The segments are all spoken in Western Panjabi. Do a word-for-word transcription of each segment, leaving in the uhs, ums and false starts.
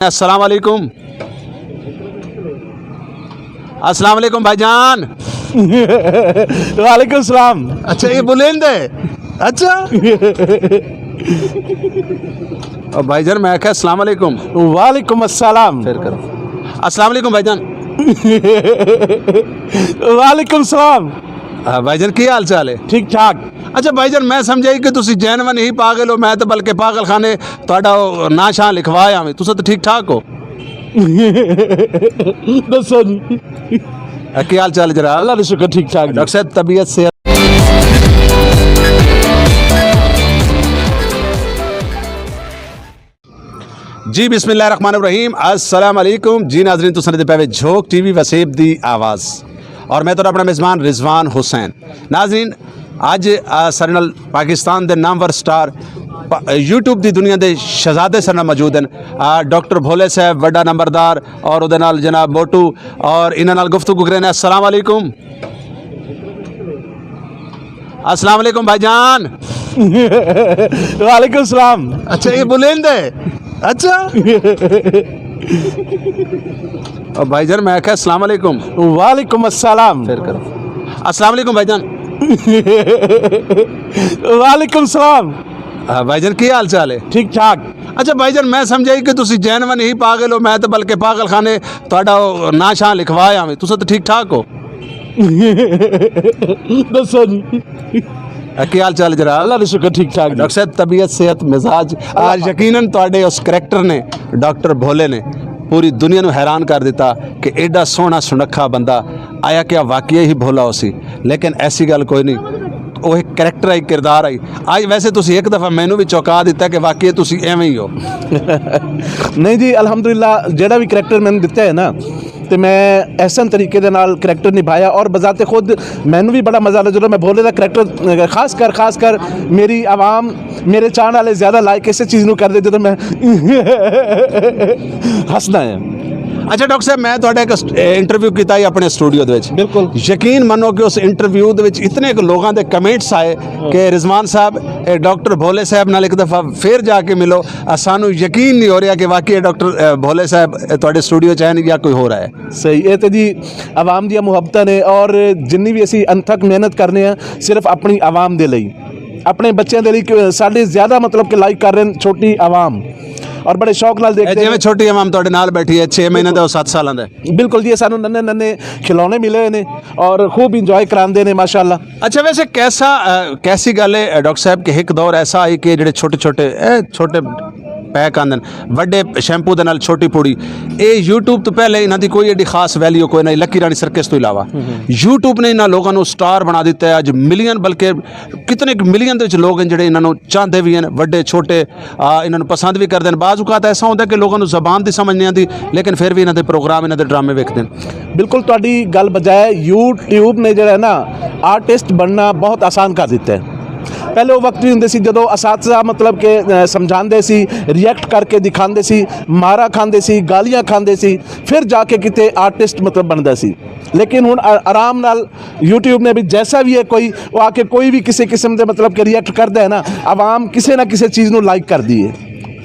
السلام علیکم۔ السلام علیکم بھائی جان۔ وعلیکم السلام۔ اچھا، یہ بلند ہے۔ اچھا۔ او بھائی جان، میں کہا السلام علیکم۔ وعلیکم السلام۔ پھر کرو۔ السلام علیکم بھائی جان۔ وعلیکم السلام۔ ہاں بھائی جان، کی حال چال ہے؟ ٹھیک ٹھاک۔ اچھا بھائی جان، میں سمجھائی کہ تسی جینون ہی پاگل ہو، میں تو بلکہ پاگل خانے تہاڈا او ناں شاں لکھوایا میں۔ تساں تو ٹھیک ٹھاک ہو؟ دسو جی۔ اے، کی حال چال ہے جناب؟ اللہ کا شکر، ٹھیک ٹھاک جی۔ ڈاکٹر صاحب، طبیعت، صحت؟ جی، بسم اللہ الرحمن الرحیم۔ السلام علیکم۔ جی ناظرین، تساں دے پے وے جھوک ٹی وی وسیب دی آواز، اور میں تہاڈا اپنا میزبان رضوان حسین۔ ناظرین، اج، آ، سارے نال پاکستان دے نامور سٹار، پا-، یوٹیوب دی دنیا دے شہزادے سارے نال موجود ہیں، آ، ڈاکٹر بھولے صاحب، وڈا نمبردار، اور اودے نال جناب موٹو، اور انہاں نال گفتگو کرے نے۔ السلام علیکم۔ السلام علیکم بھائی جان۔ وعلیکم السلام۔ اچھا، یہ بلند ہے۔ اچھا۔ او بھائی جان، میں کہا السلام علیکم۔ وعلیکم السلام۔ پھر کرو۔ السلام علیکم بھائی جان۔ وعلیکم السلام۔ ہاں بھائی جان، کی حال چال ہے؟ ٹھیک ٹھاک۔ اچھا بھائی جان، میں سمجھائی کہ تسی جینون ہی پاگل ہو، میں تو بلکہ پاگل خانے تہاڈا او ناں شاں لکھوایا میں۔ تساں تو ٹھیک ٹھاک ہو؟ دسو جی۔ اے، کی حال چال ہے جناب؟ اللہ کا شکر، ٹھیک ٹھاک جی۔ ڈاکٹر صاحب، طبیعت، صحت، مزاج، آج یقیناً تہاڈے اس کریکٹر نے، ڈاکٹر بھولے نے، پوری دنیا نو حیران کر دیتا کہ ایڈا سوہنا سنکھا بندہ آیا، کیا واقعی ہی بھولا ہو سی؟ لیکن ایسی گل کوئی نہیں، وہ ایک کریکٹر آئی، کردار آئی۔ آج ویسے تسی ایک دفعہ مینوں بھی چوکا دیتا کہ واقعی تسی ایویں ہی ہو۔ نہیں جی، الحمدللہ، جیڑا بھی کریکٹر میں نے دتا ہے نا، تے میں احسن طریقے دے نال کریکٹر نبھایا، اور بذات خود مینوں بھی بڑا مزہ آیا جدوں میں بھولے دا کریکٹر، خاص کر، خاص کر میری عوام، میرے چاہن والے زیادہ لائک اسے چیز نو کردے جدوں میں ہسدا ہاں۔ اچھا ڈاکٹر صاحب، میں تہاڈا ایک انٹرویو کیتا ہے اپنے سٹوڈیو دے وچ۔ بالکل۔ یقین منو کہ اس انٹرویو دے وچ اتنے کہ لوگاں دے کمنٹس آئے کہ رضوان صاحب، اے ڈاکٹر بھولے صاحب نال ایک دفعہ پھر جا کے ملو۔ آ، سانو یقین نہیں ہو رہا کہ واقعی ڈاکٹر، اے، بھولے صاحب، اے، تہاڈے سٹوڈیو چ ہن یا کوئی ہو رہا ہے؟ صحیح، اے تے جی عوام دیاں محبتاں نے، اور جنی بھی اسی انتھک محنت کرنے ہیں صرف اپنی عوام دے لئی، اپنے بچیاں دے لئی، کہ ساڈے زیادہ مطلب کہ لائک کر رہے ہیں چھوٹی عوام، اور بڑے شوق نال دیکھتے ہیں۔ جویں چھوٹی عوام تہاڈے نال بیٹھی ہے، چھ مہینے دا، سات سالاں دا۔ بالکل جی، سانو ننے ننے کھلونے ملے ہوئے نے اور خوب انجوائے کراندے نے ماشاءاللہ۔ اچھا، ویسے کیسا، آ، کیسی گل ہے، آ، ڈاکٹر صاحب، کہ ایک دور ایسا آئی کہ جڑے چھوٹے چھوٹے، اے، چھوٹے پیک آندے نے، وڈے شیمپو دے نال چھوٹی پوڑی، اے یوٹیوب تو پہلے انہاں دی کوئی ایڈی خاص ویلیو کوئی نہ، لکی رانی سرکس تو علاوہ۔ یوٹیوب نے انہاں لوگاں نوں سٹار بنا دیتا ہے، اج ملین، بلکہ کتنے ملین دے وچ لوگ ہیں جڑے انہاں نوں چاہندے بھی ہیں، وڈے چھوٹے، آ، انہاں نوں پسند بھی کردے ہیں۔ بعض اوقات ایسا ہوندا ہے کہ لوگاں نوں زبان دی سمجھ نہیں آندی، لیکن پھر بھی انہاں دے پروگرام، انہاں دے ڈرامے ویکھدے ہیں۔ بالکل تہاڈی گل بجائے، یوٹیوب نے جڑا ہے نا، آرٹسٹ بننا بہت آسان کر دیتا ہے۔ پہلے وہ وقت بھی ہوندے سی جدوں اساتذہ مطلب کہ، اہ، سمجھاندے سی، ریئیکٹ کر کے دکھاندے سی، مارا کھاندے سی، گالیاں کھاندے سی، پھر جا کے کتے آرٹسٹ مطلب بندا سی۔ لیکن ہن آ-، آرام نال یوٹیوب نے بھی جیسا بھی ہے کوئی، وہ آ کے کوئی بھی کسی قسم دے مطلب کہ ریئیکٹ کردا ہے نا، عوام کسے نہ کسے چیز نوں لائک کردی ہے۔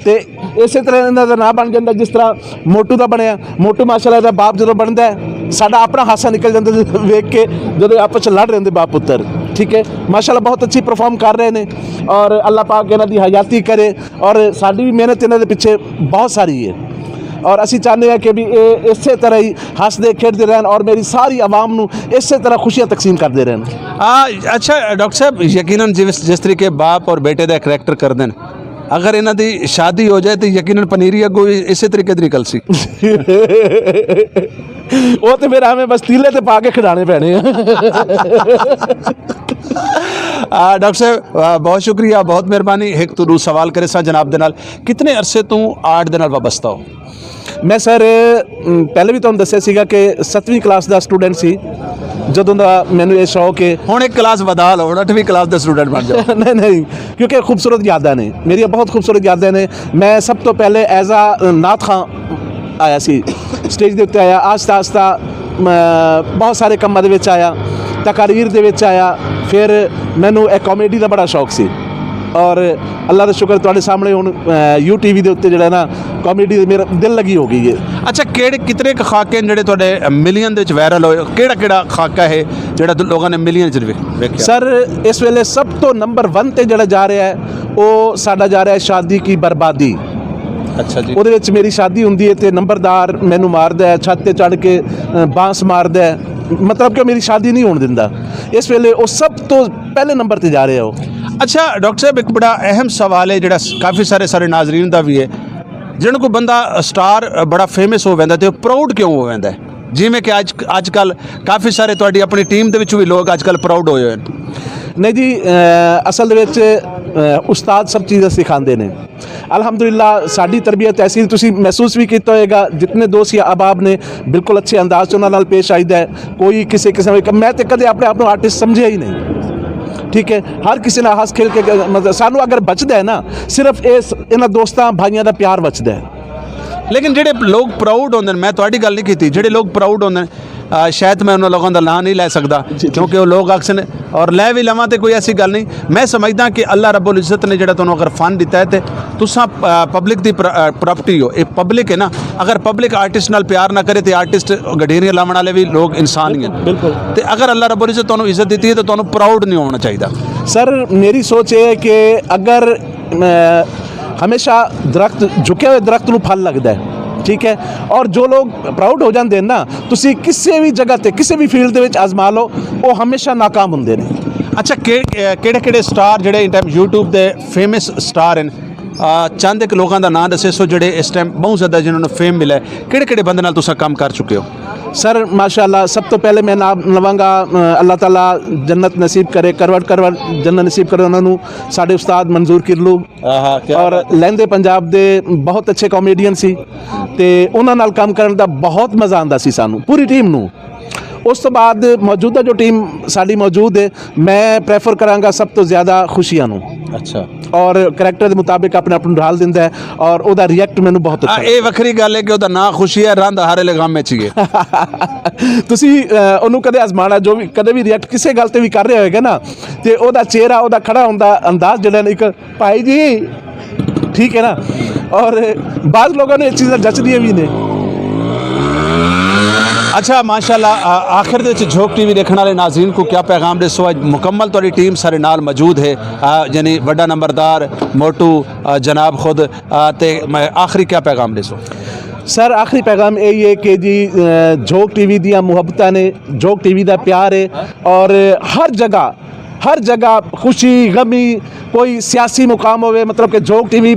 تے اسے طرح انہاں دا ناں بن جاندا، جس طرح موٹو دا بنیا۔ موٹو ماشاءاللہ دا باپ جدوں بندا ہے، ساڈا اپنا ہاسا نکل جاندا ویکھ کے، جدوں آپس چ لڑ رہے باپ پتر۔ ٹھیک ہے، ماشاءاللہ بہت اچھی پرفارم کر رہے نے، اور اللہ پاک انہاں دی حیاتی کرے، اور ساڈی بھی محنت انہاں دے پیچھے بہت ساری ہے، اور اسی چاہنے ہیں کہ بھی اے اسے طرح ہی ہسدے کھیڈدے رہن اور میری ساری عوام نو اسے طرح خوشیاں تقسیم کردے رہن۔ آ، اچھا ڈاکٹر صاحب، یقیناً جس، جس طریقے باپ اور بیٹے دا کریکٹر کردے نے، اگر انہاں دی شادی ہو جائے تو یقیناً پنیری اگوں اسی طریقے دی نکل سی۔ وہ تو پھر ایویں بس تیلے تے پا کے کھڈانے پینے ہیں۔ آ، ڈاکٹر صاحب، آ، بہت شکریہ، بہت مہربانی۔ ایک تو دو سوال کرے سا جناب دے نال، کتنے عرصے تو آرٹ دے نال وابستہ ہو؟ میں سر، ام، پہلے بھی تہانوں دسیا سیگا کہ ستویں کلاس دا سٹوڈنٹ سی، جدوں دا مینوں یہ شوق ہے۔ ہن ایک کلاس ودھا لو، ہن اٹھویں کلاس دا سٹوڈنٹ بن جاؤ۔ نہیں، نہیں، کیونکہ خوبصورت یاداں نے، میری بہت خوبصورت یاداں نے۔ میں سب تو پہلے ایز اے نعت خواں آیا سی، سٹیج دے اُتے آیا، آہستہ آہستہ، م، بہت سارے کماں دے وچ آیا، تقاریر دے وچ آیا، پھر مینوں اے کامیڈی دا بڑا شوق سی۔ اور اللہ دا شکر، تہاڈے سامنے ہن یو ٹی وی دے اُتے جیہڑا نا، کامیڈی میرا دل لگی ہو گئی ہے۔ اچھا، کہڑے کتنے خاکے جیہڑے تہاڈے ملین دے وچ وائرل ہوئے؟ کہڑا کہڑا خاکا ہے جیہڑا لوگاں نے ملین وچ ویکھیا؟ سر، اس ویلے سب توں نمبر ون تے جیہڑا جا رہا ہے، وہ ساڈا جا رہا ہے شادی کی بربادی۔ اچھا جی۔ اودے وچ میری شادی ہوندی ہے تے نمبردار مینوں ماردا ہے، چھت تے چڑھ کے بانس ماردا ہے، مطلب کہ میری شادی نہیں ہون دیندا۔ اس ویلے وہ سب توں پہلے نمبر تے جا رہے ہو۔ اچھا ڈاکٹر صاحب، ایک بڑا اہم سوال ہے جڑا کافی سارے سارے ناظرین دا بھی ہے، جن کو بندہ سٹار بڑا فیمس ہو ویندا تے پراؤڈ کیوں ہو ویندا ہے؟ جی میں کہ اج اج کل کافی سارے تہاڈی اپنی ٹیم دے وچ بھی لوگ اج کل پراؤڈ ہوئے ہوئے ہیں۔ نہیں جی، اصل دے وچ استاد سب چیزاں سکھاندے نے۔ الحمدللہ، ساڈی تربیت ایسی، تسی محسوس بھی کیتا ہوئے گا، جتنے دوست یا احباب نے بالکل اچھے انداز سے انہاں نال پیش آئیدا ہے۔ کوئی کسے قسم کا، میں تے کدے اپنے آپ نوں آرٹسٹ سمجھیا ہی نہیں۔ ٹھیک ہے، ہر کسی نال ہنس کھیل کے، مطلب، سانوں اگر بچدا ہے نا، صرف اس انہاں دوستاں بھائیاں دا پیار بچدا ہے۔ لیکن جڑے لوگ پراؤڈ ہوندے نے، میں تہاڈی گل نہیں کیتی، جڑے لوگ پراؤڈ ہوندے نے، آ، شاید میں انہاں لوگاں دا ناں نہیں لے سکدا، جی، جی۔ کیونکہ وہ لوگ اکثر اور لے بھی لواں تے کوئی ایسی گل نہیں۔ میں سمجھدا کہ اللہ رب العزت نے جڑا تانوں اگر فن دتا ہے تے تساں، آ، پبلک دی پر-، آ، پراپرٹی ہو، اے پبلک ہے نا۔ اگر پبلک آرٹسٹ نال پیار نہ کرے تے آرٹسٹ گڈیریاں لاون والے بھی لوگ انسان ہی ہیں۔ بالکل۔ تے اگر اللہ رب العزت تانوں عزت دتی ہے تے تانوں پراؤڈ نہیں ہونا چاہیدا۔ سر، میری سوچ یہ ہے کہ اگر، آ، ہمیشہ درخت، جھکے ہوئے درخت نوں پھل لگدا ہے، ٹھیک ہے، اور جو لوگ پراؤڈ ہو جاندے ہیں نا، تسی کسے بھی جگہ تے، کسے بھی فیلڈ دے وچ آزما لو، وہ ہمیشہ ناکام ہوندے نے۔ اچھا، کہ-، کہڑے کہڑے سٹار جڑے ان ٹائم یوٹیوب دے فیمس سٹار ہیں؟ آ، چند ایک لوگاں دا ناں دسے سو جڑے اس ٹائم بہت زیادہ جنہاں نوں فیم ملا ہے، کہڑے کہڑے بندے نال تساں کم کر چکے ہو؟ سر، ماشاءاللہ، سب تو پہلے میں نام لواں گا، آ، اللہ تعالیٰ جنت نصیب کرے، کروڑ کروڑ جنت نصیب کرے انہاں نوں، ساڈے استاد منظور کرلو۔ اور لہندے پنجاب دے بہت اچھے کامیڈین سی تے انہاں نال کم کرن دا بہت مزہ آندا سی سانوں، پوری ٹیم نوں۔ اس تو بعد موجودہ جو ٹیم ساڈی موجود ہے، میں پریفر کراں گا سب تو زیادہ خوشیاں نوں۔ اچھا۔ اور کریکٹر دے مطابق اپنے آپ نوں ڈھال دیندا ہے اور او دا ریئیکٹ مینوں بہت اچھا آ، اے لگدا۔ وکھری گل ہے کہ او دا ناں خوشی ہے، رند ہر ویلے غم وچ ہی ہے۔ تسی، آ، اونوں کدے آزمانا، جو بھی، کدے بھی ریئیکٹ کسے گل تے بھی کر رہے ہوئے گا نا، تے او دا چہرہ، او دا کھڑا ہوندا انداز جڑا نا، ایک بھائی جی، ٹھیک ہے نا؟ اور بعض لوگوں نے یہ چیزیں جچ دیے بھی نے۔ اچھا، ماشاءاللہ، آ، آخر دے وچ جھوک ٹی وی دیکھن والے ناظرین کو کیا پیغام دے سو؟ اج مکمل تہاڈی ٹیم سارے نال موجود ہے، آ، یعنی وڈا نمبردار، موٹو، آ، جناب خود، آ، تے میں آخری کیا پیغام دے سو؟ سر، آخری پیغام یہی ہے کہ جی، آ، جھوک ٹی وی دیاں محبتاں نے، جھوک ٹی وی دا پیار ہے، اور ہر جگہ ہر جگہ خوشی، غمی، کوئی سیاسی مقام ہوئے، مطلب کہ جھوک ٹی وی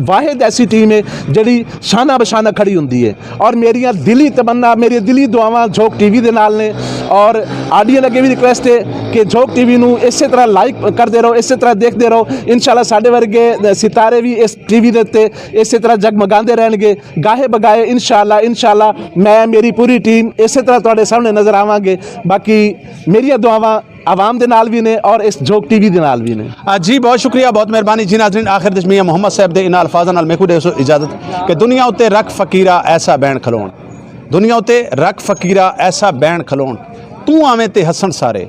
واحد ایسی ٹیم ہے جڑی شانہ بشانہ کھڑی ہوندی ہے۔ اور میریاں دلی تمنا، میری دلی دعاواں جھوک ٹی وی دے نال نے۔ اور آڈینس اگے بھی ریکویسٹ ہے کہ جھوک ٹی وی نوں اسے طرح لائک کردے رہو، اسے طرح دیکھدے رہو۔ انشاءاللہ ساڈے ورگے ستارے بھی اس ٹی وی دے اُتے اسے طرح جگمگاندے رہن گے۔ گاہے بگائے انشاءاللہ، انشاءاللہ میں، میری پوری ٹیم اسے طرح تہاڈے سامنے نظر آواں گے۔ باقی میریاں دعاواں عوام دے نال وی نے اور اس جھوک ٹی وی دے نال وی نے۔ آ، جی، بہت شکریہ، بہت مہربانی۔ جی ناظرین، آخر دے وچ میاں محمد صاحب دے انہاں الفاظاں نال میکو دے سو اجازت کہ دنیا اتے رکھ فقیرا ایسا بین کھلون، دنیا اتے رکھ فقیرا ایسا بین کھلون، توں آویں تے ہسن سارے،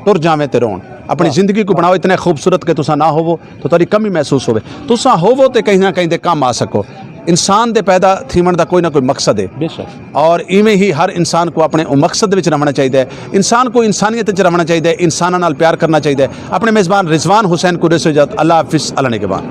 ٹر جاویں تے رون۔ اپنی زندگی کو بناؤ اتنے خوبصورت کہ تساں نہ ہوو تو تہاڈی کمی محسوس ہوے، تساں ہوو تے کہیں نہ کہیں دے کم آ سکو۔ انسان دے پیدا تھیون دا کوئی نہ کوئی مقصد ہے۔ بے شک۔ اور ایویں ہی ہر انسان کو اپنے او مقصد وچ رہنا چاہیے، انسان کو انسانیت وچ رہنا چاہیے، انساناں نال پیار کرنا چاہیے۔ اپنے میزبان رضوان حسین کو دسو اجازت، اللہ حافظ، اللہ نگہبان۔